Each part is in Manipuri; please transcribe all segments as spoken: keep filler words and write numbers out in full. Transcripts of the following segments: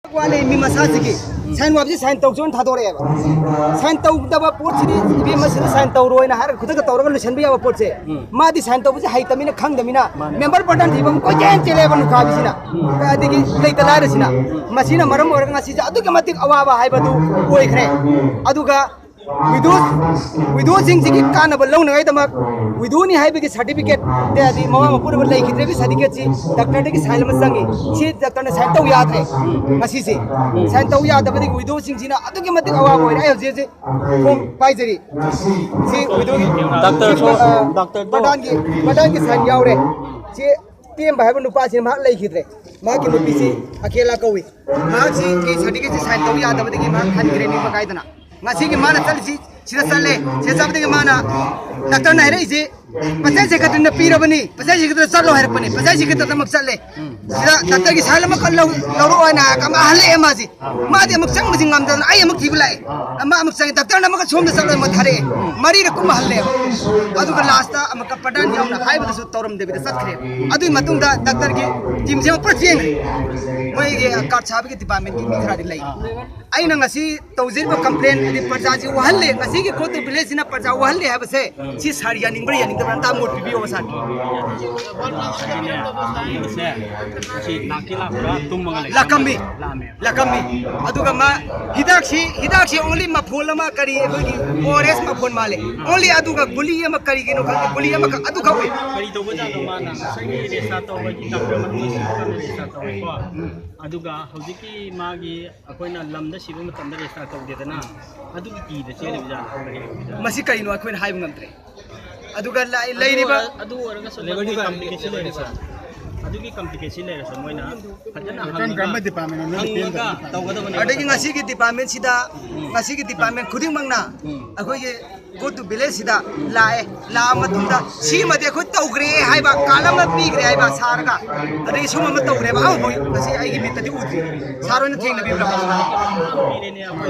ꯋꯥꯠꯂꯤ ꯃꯤ ꯃꯁꯥꯁꯤꯒꯤ꯫ ꯁꯥꯏꯟ ꯋꯥꯕꯁꯤ ꯁꯥꯏꯟ ꯇꯧ ꯆꯣꯅ ꯊꯥꯗꯣꯔꯛꯑꯦꯕ꯫ ꯁꯥꯏꯟ ꯇꯧꯗꯕ ꯄꯣꯠꯁꯤꯗꯤ ꯏꯕꯦꯝꯃ ꯁꯤꯗ ꯁꯥꯏꯟ ꯇꯧꯔꯣꯏꯅ ꯍꯥꯏꯔꯒ ꯈꯨꯗꯛꯇ ꯇꯧꯔꯒ ꯂꯣꯏꯁꯤꯟꯕ ꯌꯥꯕ ꯄꯣꯠꯁꯦ꯫ ꯃꯥꯗꯤ ꯁꯥꯏꯟ ꯇꯧꯕꯁꯦ ꯍꯩꯇꯃꯤꯅ ꯈꯪꯗꯃꯤꯅ ꯃꯦꯝꯕꯔ ꯄ꯭ꯔꯙꯥꯟ ꯊꯤꯕ ꯑꯃ ꯀꯣꯏꯆꯦꯟ ꯆꯦꯜꯂꯦꯕ ꯅꯨꯡꯈꯥꯕꯤꯁꯤꯅ꯫ ꯑꯗꯒꯤ ꯂꯩꯇ ꯂꯥꯏꯔꯁꯤꯅ꯫ ꯃꯁꯤꯅ ꯃꯔꯝ ꯑꯣꯏꯔꯒ ꯉꯁꯤꯁꯦ ꯑꯗꯨꯛꯀꯤ ꯃꯇꯤꯛ ꯑꯋꯥꯕ ꯍꯥꯏꯕꯗꯨ ꯑꯣꯏꯈ꯭ꯔꯦ꯫ ꯑꯗꯨꯒ ꯋꯤꯗꯣ, ꯋꯤꯗꯣꯁꯤꯡꯁꯤꯒꯤ ꯀꯥꯟꯅꯕ ꯂꯧꯅꯉꯥꯏꯗꯃꯛ ꯋꯤꯗꯣꯅꯤ ꯍꯥꯏꯕꯒꯤ ꯁꯥꯔꯇꯤꯐꯤꯀꯦꯠ, ꯍꯥꯏꯗꯤ ꯃꯃꯥ ꯃꯄꯨꯅ ꯂꯩꯈꯤꯗ꯭ꯔꯕꯒꯤ ꯁꯥꯔꯇꯤꯐꯤꯀꯦꯠꯁꯤ ꯗꯥꯛꯇꯔꯗꯒꯤ ꯁꯥꯏꯟ ꯑꯃ ꯆꯪꯉꯤ꯫ ꯁꯤ ꯗꯥꯛꯇꯔꯅ ꯁꯥꯏꯟ ꯇꯧ ꯌꯥꯗ꯭ꯔꯦ꯫ ꯉꯁꯤꯁꯦ ꯁꯥꯏꯟ ꯇꯧ ꯌꯥꯗꯕꯗꯒꯤ ꯋꯤꯗꯣꯁꯤꯡꯁꯤꯅ ꯑꯗꯨꯛꯀꯤ ꯃꯇꯤꯛ ꯑꯋꯥꯕ ꯑꯣꯏꯔꯦ꯫ ꯑꯩ ꯍꯧꯖꯤꯛ ꯍꯧꯖꯤꯛ ꯐꯣꯝ ꯄꯥꯏꯖꯔꯤ꯫ ꯁꯤ ꯋꯤꯗꯣꯒꯤ ꯗꯥꯛꯇꯔꯁꯨ, ꯑ, ꯗꯥꯛꯇꯔꯗꯣ ꯄ꯭ꯔꯙꯥꯟꯒꯤ, ꯄ꯭ꯔꯙꯥꯟꯒꯤ ꯁꯥꯏꯟ ꯌꯥꯎꯔꯦ꯫ ꯁꯤ ꯇꯦꯝꯕ ꯍꯥꯏꯕ ꯅꯨꯄꯥꯁꯤ ꯃꯍꯥꯛ ꯂꯩꯈꯤꯗ꯭ꯔꯦ꯫ ꯃꯍꯥꯛꯀꯤ ꯅꯨꯄꯤꯁꯤ ꯑꯀꯦꯂꯥ ꯀꯧꯏ꯫ ꯃꯍꯥꯛꯁꯤ ꯁꯥꯔꯇꯤꯐꯤꯀꯦꯠꯁꯤ ꯁꯥꯏꯟ ꯇꯧ ꯌꯥꯗꯕꯗꯒꯤ ꯃꯍꯥꯛ ꯍꯟꯈ꯭ꯔꯦ ꯅꯤꯡꯕ ꯀꯥꯏꯗꯅ꯫ ꯉꯁꯤꯒꯤ ꯃꯥꯅ ꯆꯠꯂꯤꯁꯤ ꯁꯤꯗ ꯆꯠꯂꯦ꯫ ꯁꯤꯗ ꯆꯠꯄꯗꯒꯤ ꯃꯥꯅ ꯗꯥꯛꯇꯔꯅ ꯍꯥꯏꯔꯛꯏꯁꯦ ꯄꯟꯆꯥꯌꯠ ꯁꯦꯀ꯭ꯔꯦꯇꯔꯤꯅ ꯄꯤꯔꯕꯅꯤ, ꯄꯟꯆꯥꯌꯠ ꯁꯦꯀ꯭ꯔꯦꯇꯔꯤ ꯆꯠꯂꯣ ꯍꯥꯏꯔꯛꯄꯅꯤ, ꯄꯟꯆꯥꯌꯠ ꯁꯦꯀ꯭ꯔꯦꯇꯔꯤꯗꯃꯛ ꯆꯠꯂꯦ꯫ ꯁꯤꯗ ꯗꯥꯛꯇꯔꯒꯤ ꯁꯥꯏꯟ ꯑꯃꯈꯛ ꯂꯧ-, ꯂꯧꯔꯛꯑꯣ ꯍꯥꯏꯅ ꯍꯥꯏꯔꯒ ꯑꯃ ꯍꯜꯂꯛꯑꯦ ꯃꯥꯁꯤ꯫ ꯃꯥꯗꯤ ꯑꯃꯨꯛ ꯆꯪꯕꯁꯤ ꯉꯝꯗꯅ ꯑꯩ ꯑꯃꯨꯛ ꯊꯤꯕ ꯂꯥꯛꯑꯦ꯫ ꯑꯃ ꯑꯃꯨꯛ ꯆꯪꯉꯦ, ꯗꯥꯛꯇꯔꯅ ꯑꯃꯨꯛꯀ ꯁꯣꯝꯗ ꯆꯠꯂꯣ ꯑꯃꯨꯛ ꯊꯥꯔꯛꯑꯦ꯫ ꯃꯔꯤꯔꯛ ꯀꯨꯝꯕ ꯍꯜꯂꯦ꯫ ꯑꯗꯨꯒ ꯂꯥꯁꯇ ꯑꯃꯨꯛꯀ ꯄ꯭ꯔꯙꯥꯟ ꯌꯥꯎꯅ ꯍꯥꯏꯕꯗꯁꯨ ꯇꯧꯔꯝꯗꯕꯤꯗ ꯆꯠꯈ꯭ꯔꯦ꯫ ꯑꯗꯨꯒꯤ ꯃꯇꯨꯡꯗ ꯗꯥꯛꯇꯔꯒꯤ ꯇꯤꯝꯁꯦ ꯑꯃꯨꯛ ꯄꯨꯔꯥ ꯆꯦꯟꯈ꯭ꯔꯦ꯫ ꯃꯣꯏꯒꯤ ꯀꯥꯔꯗ ꯁꯥꯕꯒꯤ ꯗꯤꯄꯥꯔꯠꯃꯦꯟꯒꯤ ꯃꯤ ꯈꯔꯗꯤ ꯂꯩ꯫ ꯑꯩꯅ ꯉꯁꯤ ꯇꯧꯖꯔꯤꯕ ꯀꯝꯄ꯭ꯂꯦꯟ ꯑꯗꯤ ꯄ꯭ꯔꯖꯥꯁꯤ ꯋꯥꯍꯜꯂꯦ꯫ ꯉꯁꯤꯒꯤ ꯀꯣꯠꯇꯨ ꯚꯤꯂꯦꯖꯁꯤꯅ ꯄ꯭ꯔꯖꯥ ꯋꯥꯍꯜꯂꯦ ꯍꯥꯏꯕꯁꯦ ꯁꯤ ꯁꯥꯔ ꯌꯥꯅꯤꯡꯕ꯭ꯔꯥ ꯌꯥꯅꯤꯡꯗꯕ꯭ꯔꯥ ꯑꯝꯇ ꯃꯣꯠ ꯄꯤꯕꯤꯌꯣ ꯁꯥꯔ꯫ ꯁꯦ, ꯁꯤ ꯂꯥꯛꯇꯤ ꯂꯥꯛꯄ꯭ꯔꯥ? ꯇꯨꯝꯃꯒ ꯂꯩ꯫ ꯂꯥꯛꯑꯝꯃꯤ꯫ ꯂꯥꯛꯑꯝꯃꯤ꯫ ꯂꯥꯛꯑꯝꯃꯤ꯫ ꯑꯗꯨꯒ ꯃꯥ ꯍꯤꯗꯥꯛꯁꯤ, ꯍꯤꯗꯥꯛꯁꯤ only ꯃꯐꯣꯜ ꯑꯃ ꯀꯔꯤ ꯑꯩꯈꯣꯏꯒꯤ ꯑꯣ ꯑꯥꯔ ꯑꯦꯁ ꯃꯐꯣꯜ ꯃꯥꯜꯂꯦ꯫ Only ꯑꯗꯨꯒ ꯒꯨꯂꯤ ꯑꯃ ꯀꯔꯤꯒꯤꯅꯣ ꯈꯪꯗꯦ, ꯒꯨꯂꯤ ꯑꯃꯈꯛ ꯑꯗꯨꯈꯛ ꯑꯣꯏ꯫ ꯀꯔꯤ ꯇꯧꯕꯖꯥꯠꯅꯣ ꯃꯥꯅ? ꯉꯁꯥꯏꯒꯤ ꯔꯦꯖꯤꯁꯇꯥꯔ ꯇꯧꯕꯒꯤ ꯗꯥꯛꯇꯔ ꯃꯅꯨꯡꯗ ꯆꯪꯉꯀꯥꯟꯗ ꯔꯦꯖꯤꯁꯇꯥꯔ ꯇꯧꯋꯦꯀꯣ꯫ ꯑꯗꯨꯒ ꯍꯧꯖꯤꯛꯀꯤ ꯃꯥꯒꯤ ꯑꯩꯈꯣꯏꯅ ꯂꯝꯗ ꯁꯤꯕ ꯃꯇꯝꯗ ꯔꯦꯖꯤꯁꯇꯥꯔ ꯇꯧꯗꯦꯗꯅ, ꯑꯗꯨꯒꯤ ꯀꯤꯗ ꯆꯦꯜꯂꯤꯕ ꯖꯥꯠꯂ? ꯃꯁꯤ ꯀꯔꯤꯅꯣ ꯑꯩꯈꯣꯏꯅ ꯍꯥꯏꯕ ꯉꯝꯗ꯭ꯔꯦ꯫ ꯑꯗꯨꯒ ꯂꯥꯏ-, ꯑꯗꯨ ꯂꯩꯔꯤꯕ ꯑꯣꯏꯔ-, ꯑꯗꯨ ꯑꯣꯏꯔꯒꯁꯨ ꯂꯩꯕꯔꯒꯤ ꯀꯝꯄ꯭ꯂꯤꯀꯦꯁꯟ ꯂꯩꯔꯁꯨ, ꯑꯗꯨꯒꯤ ꯀꯝꯄ꯭ꯂꯤꯀꯦꯁꯟ ꯂꯩꯔꯁꯨ ꯃꯣꯏꯅ ꯐꯖꯅ ꯀꯔꯝ ꯍꯪꯉꯒ, ꯀꯔꯝꯕ ꯗꯤꯄꯥꯔꯠꯃꯦꯟꯅꯣ ꯅꯪꯅ ꯍꯪꯉꯒ ꯄꯦꯟꯗꯕ? ꯇꯧꯒꯗꯕꯅꯦꯕ꯫ ꯑꯗꯒꯤ ꯉꯁꯤꯒꯤ ꯗꯤꯄꯥꯔꯠꯃꯦꯟꯁꯤꯗ, ꯉꯁꯤꯒꯤ ꯗꯤꯄꯥꯔꯠꯃꯦꯟ ꯈꯨꯗꯤꯡꯃꯛꯅ ꯎꯝ꯫ ꯑꯩꯈꯣꯏꯒꯤ ꯒꯣ ꯇꯨ ꯚꯤꯂꯦꯖꯁꯤꯗ ꯂꯥꯛꯑꯦ꯫ ꯂꯥꯛꯑ ꯃꯇꯨꯡꯗ ꯁꯤꯃꯗꯤ ꯑꯩꯈꯣꯏ ꯇꯧꯈ꯭ꯔꯦ ꯍꯥꯏꯕ, ꯀꯥꯔꯗ ꯑꯃ ꯄꯤꯈ꯭ꯔꯦ ꯍꯥꯏꯕ ꯁꯥꯔꯒ, ꯑꯗꯒꯤ ꯁꯨꯝ ꯑꯃ ꯇꯧꯈ꯭ꯔꯦꯕ꯫ ꯑ, ꯍꯣꯏ, ꯉꯁꯤ ꯑꯩꯒꯤ ꯃꯤꯠꯇꯗꯤ ꯎꯗ꯭ꯔꯤ꯫ ꯁꯥꯔ ꯍꯣꯏꯅ ꯊꯦꯡꯅꯕꯤꯕ꯭ꯔꯥ?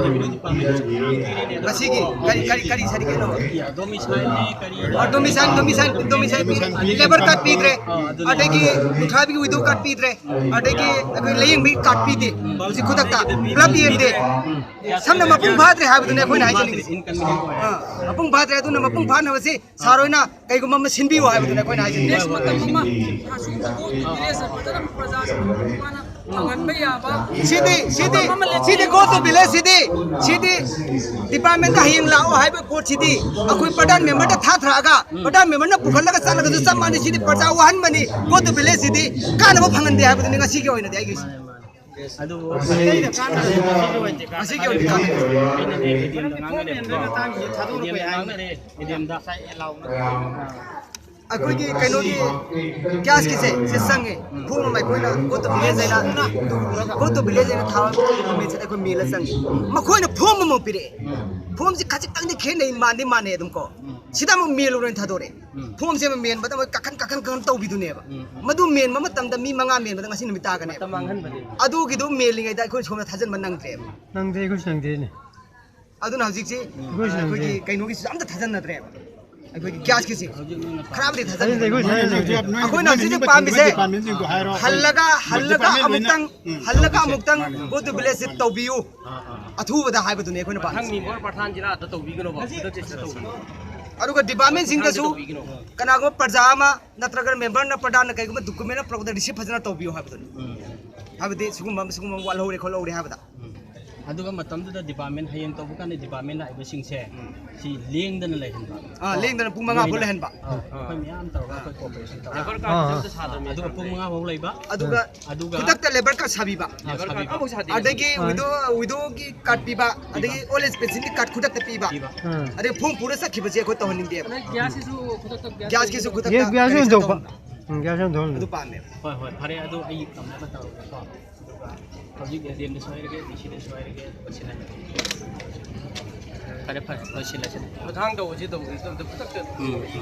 ꯉꯁꯤꯒꯤ ꯀꯔꯤ, ꯀꯔꯤ, ꯀꯔꯤ ꯁꯥꯔꯇꯤꯐꯤꯀꯦꯠꯅꯣ? ꯗꯣꯃꯤꯁꯥꯏꯜ, ꯗꯣꯃꯤꯁꯥꯏꯜ, ꯗꯣꯃꯤꯁꯥꯏꯜ ꯄꯤꯔꯦ, ꯂꯦꯕꯔ ꯀꯥꯔꯗ ꯄꯤꯗ꯭ꯔꯦ, ꯑꯗꯒꯤ ꯀꯨꯟꯊ꯭ꯔꯥꯒꯤ ꯋꯤꯗꯣ ꯀꯥꯔꯗ ꯄꯤꯗ꯭ꯔꯦ, ꯑꯗꯒꯤ ꯑꯩꯈꯣꯏ ꯂꯥꯏꯌꯦꯡꯕꯒꯤ ꯀꯥꯔꯗ ꯄꯤꯗꯦ꯫ ꯍꯧꯖꯤꯛ ꯈꯨꯗꯛꯇ ꯄꯨꯂꯞ ꯌꯦꯟꯗꯦ꯫ ꯁꯝꯅ ꯃꯄꯨꯡ ꯐꯥꯗ꯭ꯔꯦ ꯍꯥꯏꯕꯗꯨꯅꯦ ꯑꯩꯈꯣꯏꯅ ꯍꯥꯏꯖꯅꯤꯡꯉꯤꯁꯦ꯫ ꯑꯥ, ꯃꯄꯨꯡ ꯐꯥꯗ꯭ꯔꯦ꯫ ꯑꯗꯨꯅ ꯃꯄꯨꯡ ꯐꯥꯅꯕꯁꯤ ꯁꯥꯔ ꯍꯣꯏꯅ ꯀꯩꯒꯨꯝꯕ ꯑꯃ ꯁꯤꯟꯕꯤꯌꯨ ꯍꯥꯏꯕꯗꯨꯅꯦ ꯑꯩꯈꯣꯏꯅ ꯍꯥꯏꯖꯅꯤꯡꯉꯤꯁꯦ꯫ ꯅꯦꯛꯁ ꯃꯇꯝ ꯑꯃ ꯑꯁꯤꯒꯨꯝꯕ ꯒꯣꯜꯒꯤ ꯚꯤꯂꯦꯖ ꯐꯖꯅ ꯄ꯭ꯔꯖꯥꯁꯤꯡ ꯃꯄꯨꯡ ꯐꯥꯅ ꯐꯪꯍꯟꯕ ꯌꯥꯕ ꯁꯤꯗꯤ, ꯁꯤꯗꯤ, ꯃꯐꯝ ꯑꯃ ꯂꯩ꯫ ꯁꯤꯗꯤ ꯒꯣ ꯇꯨ ꯚꯤꯂꯦꯖ ꯁꯤꯗꯤ, ꯁꯤꯗꯤ ꯗꯤꯄꯥꯔꯠꯃꯦꯟꯗ ꯍꯌꯦꯡ ꯂꯥꯛꯑꯣ ꯍꯥꯏꯕ ꯄꯣꯠꯁꯤꯗꯤ ꯑꯩꯈꯣꯏ ꯄ꯭ꯔꯙꯥꯟ ꯃꯦꯝꯕꯔꯗ ꯊꯥꯊꯔꯛꯑꯒ ꯄ꯭ꯔꯙꯥꯟ ꯃꯦꯝꯕꯔꯅ ꯄꯨꯈꯠꯂꯒ ꯆꯠꯂꯒꯁꯨ ꯆꯞ ꯃꯥꯟꯅꯩ꯫ ꯁꯤꯗꯤ ꯄ꯭ꯔꯖꯥ ꯋꯥꯍꯟꯕꯅꯤ꯫ ꯒꯣ ꯇꯨ ꯚꯤꯂꯦꯖ ꯁꯤꯗꯤ ꯀꯥꯟꯅꯕ ꯐꯪꯍꯟꯗꯦ ꯍꯥꯏꯕꯗꯨꯅꯤ ꯉꯁꯤꯒꯤ ꯑꯣꯏꯅꯗꯤ ꯑꯩꯒꯤꯁꯦ꯫ ꯑꯗꯨꯕꯨ ꯑꯇꯩꯗ ꯀꯥꯟꯅꯗꯦ꯫ ꯉꯁꯤꯒꯤ ꯑꯣꯏꯅꯗꯤ ꯀꯥꯟꯅꯗꯦ꯫ ꯑꯩꯅꯅꯦ ꯑꯦ ꯗꯤ ꯑꯦꯝꯗ ꯉꯥꯡꯅꯔꯦꯕꯀꯣ꯫ ꯑꯦ ꯗꯤ ꯑꯦꯝꯗ ꯉꯥꯡꯅꯔꯦ꯫ ꯑꯦ ꯗꯤ ꯑꯦꯝꯗ꯫ ꯑꯩꯈꯣꯏꯒꯤ ꯀꯩꯅꯣꯒꯤ ꯒ꯭ꯌꯥꯁꯀꯤꯁꯦ ꯁꯤ ꯆꯪꯉꯦ꯫ ꯐꯣꯝ ꯑꯃ ꯑꯩꯈꯣꯏꯅ ꯒꯣ ꯇꯨ ꯚꯤꯂꯦꯖ ꯍꯥꯏꯅ, ꯒꯣ ꯇꯨ ꯚꯤꯂꯦꯖ ꯍꯥꯏꯅ ꯊꯥꯕ ꯗꯣꯀꯨꯃꯦꯟꯁꯦ ꯑꯩꯈꯣꯏ ꯃꯦꯜꯂ ꯆꯪꯉꯦ꯫ ꯃꯈꯣꯏꯅ ꯐꯣꯝ ꯑꯃ ꯄꯤꯔꯛꯑꯦ꯫ ꯐꯣꯝꯁꯦ ꯈꯖꯤꯛꯇꯪꯗꯤ ꯈꯦꯠꯅꯩ, ꯃꯥꯟꯗꯤ ꯃꯥꯟꯅꯩ ꯑꯗꯨꯝ ꯀꯣ꯫ ꯁꯤꯗ ꯑꯃꯨꯛ ꯃꯦꯜꯂꯨꯔꯣꯅ ꯊꯥꯗꯣꯔꯛꯑꯦ꯫ ꯐꯣꯝꯁꯦ ꯑꯃ ꯃꯦꯟꯕꯗ ꯃꯣꯏ ꯀꯥꯈꯟ ꯀꯥꯈꯟ ꯀꯥꯈꯟ ꯇꯧꯕꯤꯗꯨꯅꯦꯕ꯫ ꯃꯗꯨ ꯃꯦꯟꯕ ꯃꯇꯝꯗ ꯃꯤ ꯃꯉꯥ ꯃꯦꯟꯕꯗ ꯉꯁꯤ ꯅꯨꯃꯤꯠ ꯇꯥꯒꯅꯦꯕ꯫ ꯃꯇꯝ ꯃꯥꯡꯍꯟꯕꯅꯦ꯫ ꯑꯗꯨꯒꯤꯗꯣ ꯃꯦꯜꯂꯤꯉꯩꯗ ꯑꯩꯈꯣꯏ ꯁꯣꯝꯗ ꯊꯥꯖꯤꯟꯕ ꯅꯪꯗ꯭ꯔꯦꯕ꯫ ꯅꯪꯗꯦ, ꯑꯩꯈꯣꯏꯁꯨ ꯅꯪꯗꯦꯅꯦ꯫ ꯑꯗꯨꯅ ꯍꯧꯖꯤꯛꯁꯤ ꯑꯩꯈꯣꯏꯁꯨ ꯑꯩꯈꯣꯏꯒꯤ ꯅꯪꯗꯦ꯫ ꯀꯩꯅꯣꯒꯤꯁꯨ ꯑꯝꯇ ꯊꯥꯖꯟꯅꯗ꯭ꯔꯦꯕ꯫ ꯑꯩꯈꯣꯏꯒꯤ ꯒ꯭ꯌꯥꯁꯀꯤꯁꯤ ꯍꯧꯖꯤꯛ ꯅꯪꯅ ꯈꯔꯕꯨꯗꯤ ꯊꯥꯖꯟꯅꯗ꯭ꯔꯦ꯫ ꯑꯩꯈꯣꯏꯁꯨ ꯅꯪꯗꯦ꯫ ꯑꯩꯈꯣꯏꯅ ꯍꯧꯖꯤꯛ ꯄꯥꯝꯃꯤꯁꯦ ꯗꯤꯄꯥꯔꯠꯃꯦꯟꯁꯤꯡꯗꯣ ꯍꯥꯏꯔꯣ꯫ ꯍꯜꯂꯒ, ꯍꯜꯂꯒ ꯗꯤꯄꯥꯔꯠꯃꯦꯟ ꯂꯣꯏꯅ ꯑꯃꯨꯛꯇꯪ, ꯎꯝ, ꯍꯜꯂꯒ ꯇꯧꯕꯤꯁꯦ꯫ ꯑꯃꯨꯛꯇꯪ ꯃꯥꯅꯦ꯫ ꯒꯣ ꯇꯨ ꯚꯤꯂꯦꯖꯁꯤ ꯇꯧꯕꯤꯌꯨ꯫ ꯑꯥ, ꯑꯥ꯫ ꯑꯊꯨꯕꯗ ꯍꯥꯏꯕꯗꯨꯅꯦ ꯑꯩꯈꯣꯏꯅ ꯃꯊꯪ ꯄꯥꯝꯃꯤꯁꯦ꯫ ꯃꯦꯝꯕꯔ ꯄ꯭ꯔꯙꯥꯟꯁꯤꯅ ꯑꯗ ꯇꯧꯕꯤꯒꯅꯣꯕ꯫ ꯈꯨꯗꯛꯁꯦ ꯁꯤꯗ ꯇꯧꯕꯤꯒꯅꯣ꯫ ꯑꯗꯨꯒ ꯗꯤꯄꯥꯔꯠꯃꯦꯟꯁꯤꯡꯗꯁꯨ ꯄ꯭ꯔꯙꯥꯟꯁꯤ ꯇꯧꯕꯤꯒꯅꯣ꯫ ꯀꯅꯥꯒꯨꯝꯕ ꯄ꯭ꯔꯖꯥ ꯑꯃ ꯅꯠꯇ꯭ꯔꯒ ꯃꯦꯝꯕꯔꯅ ꯄ꯭ꯔꯙꯥꯟꯅ ꯀꯩꯒꯨꯝꯕ ꯗꯣꯀꯨꯃꯦꯟ ꯑꯃ ꯄꯨꯔꯛꯄꯗ ꯔꯤꯁꯤꯞ ꯐꯖꯅ ꯇꯧꯕꯤꯌꯨ ꯍꯥꯏꯕꯗꯨꯅꯤ꯫ ꯎꯝ꯫ ꯍꯥꯏꯕꯗꯤ ꯁꯤꯒꯨꯝꯕ ꯑꯃ, ꯁꯤꯒꯨꯝꯕ ꯑꯃ ꯋꯥꯠꯍꯧꯔꯦ ꯈꯣꯠꯍꯧꯔꯦ ꯍꯥꯏꯕꯗ꯫ ꯎꯝ꯫ ꯑꯗꯨꯒ ꯃꯇꯝꯗꯨꯗ ꯗꯤꯄꯥꯔꯠꯃꯦꯟ ꯍꯌꯦꯡ ꯇꯧꯕ ꯀꯥꯟꯗ ꯗꯤꯄꯥꯔꯠꯃꯦꯟ ꯂꯥꯛꯏꯕꯁꯤꯡꯁꯦ ꯎꯝ꯫ ꯁꯤ ꯂꯦꯡꯗꯅ ꯂꯩꯍꯟꯕ꯫ ꯑꯥ, ꯂꯦꯡꯗꯅ ꯄꯨꯡ ꯃꯉꯥ ꯐꯥꯎ ꯃꯣꯏꯅ ꯂꯩꯍꯟꯕ꯫ ꯑꯥ, ꯑꯩꯈꯣꯏ ꯃꯌꯥꯝ ꯇꯧꯔꯒ ꯑꯩꯈꯣꯏ ꯀꯣꯑꯣꯄꯔꯦꯁꯟ ꯇꯧꯔꯒ꯫ ꯂꯦꯕꯔ ꯀꯥꯔꯗ ꯑꯥ꯫ ꯑꯗꯨꯒ ꯄꯨꯡ ꯃꯉꯥ ꯐꯥꯎ ꯂꯩꯕ꯫ ꯑꯗꯨꯒ ꯑꯗꯨꯒ ꯈꯨꯗꯛꯇ ꯂꯦꯕꯔ ꯀꯥꯔꯗ ꯁꯥꯕꯤꯕ꯫ ꯑꯥ, ꯂꯦꯕꯔ ꯀꯥꯔꯗ ꯁꯥꯕꯤꯕ꯫ ꯑꯃꯐꯥꯎ ꯁꯥꯗꯦ꯫ ꯑꯗꯒꯤ ꯑꯥ꯫ ꯋꯤꯗꯣ, ꯋꯤꯗꯣꯒꯤ ꯀꯥꯔꯗ ꯄꯤꯕ, ꯑꯗꯒꯤ ꯑꯣꯜ ꯑꯦꯖ ꯄꯦꯟꯁꯤꯟꯒꯤ ꯀꯥꯔꯗ ꯈꯨꯗꯛꯇ ꯄꯤꯕ꯫ ꯄꯤꯕ꯫ ꯑꯥ꯫ ꯑꯗꯒꯤ ꯐꯣꯝ ꯄꯨꯔ ꯆꯠꯈꯤꯕꯁꯦ ꯑꯩꯈꯣꯏ ꯇꯧꯍꯟꯅꯤꯡꯗꯦꯕ꯫ ꯑꯗꯩ ꯒ꯭ꯌꯥꯁꯁꯤꯁꯨ ꯈꯨꯗꯛꯇ ꯒ꯭ꯌꯥꯁ ꯒ꯭ꯌꯥꯁꯀꯤꯁꯨ ꯈꯨꯗꯛꯇ ꯒ꯭ꯌꯥꯁ ꯀꯅꯦꯛꯁꯟ ꯌꯣꯟꯊꯣꯛꯄ꯫ ꯇꯧꯍꯟꯕ꯫ ꯎꯝ, ꯒ꯭ꯌꯥꯁ ꯌꯣꯟꯊꯣꯛꯍꯟꯕ꯫ ꯑꯗꯨ ꯄꯥꯝꯃꯦꯕ꯫ ꯍꯣꯏ, ꯍꯣꯏ, ꯐꯔꯦ꯫ ꯑꯗꯨ ꯑꯩ ꯀꯝꯅꯕ ꯇꯧꯔꯒꯦꯀꯣ꯫ ꯑꯗꯨꯒ ꯍꯧꯖꯤꯛ ꯑꯦ ꯗꯤ ꯑꯦꯝꯗꯁꯨ ꯍꯥꯏꯔꯒꯦ, ꯗꯤ ꯁꯤꯗꯁꯨ ꯍꯥꯏꯔꯒꯦ, ꯂꯣꯏꯁꯤꯜꯂꯒꯦ꯫ ꯐꯔꯦ, ꯐꯔꯦ, ꯂꯣꯏꯁꯤꯜꯂꯁꯤꯅꯦ꯫ ꯃꯊꯥꯡ ꯇꯧꯕꯁꯤ ꯇꯧꯕꯁꯤ ꯇꯧꯕꯗ ꯈꯨꯗꯛꯇ ꯎꯝ꯫ ꯌꯦꯡꯉꯁꯤ꯫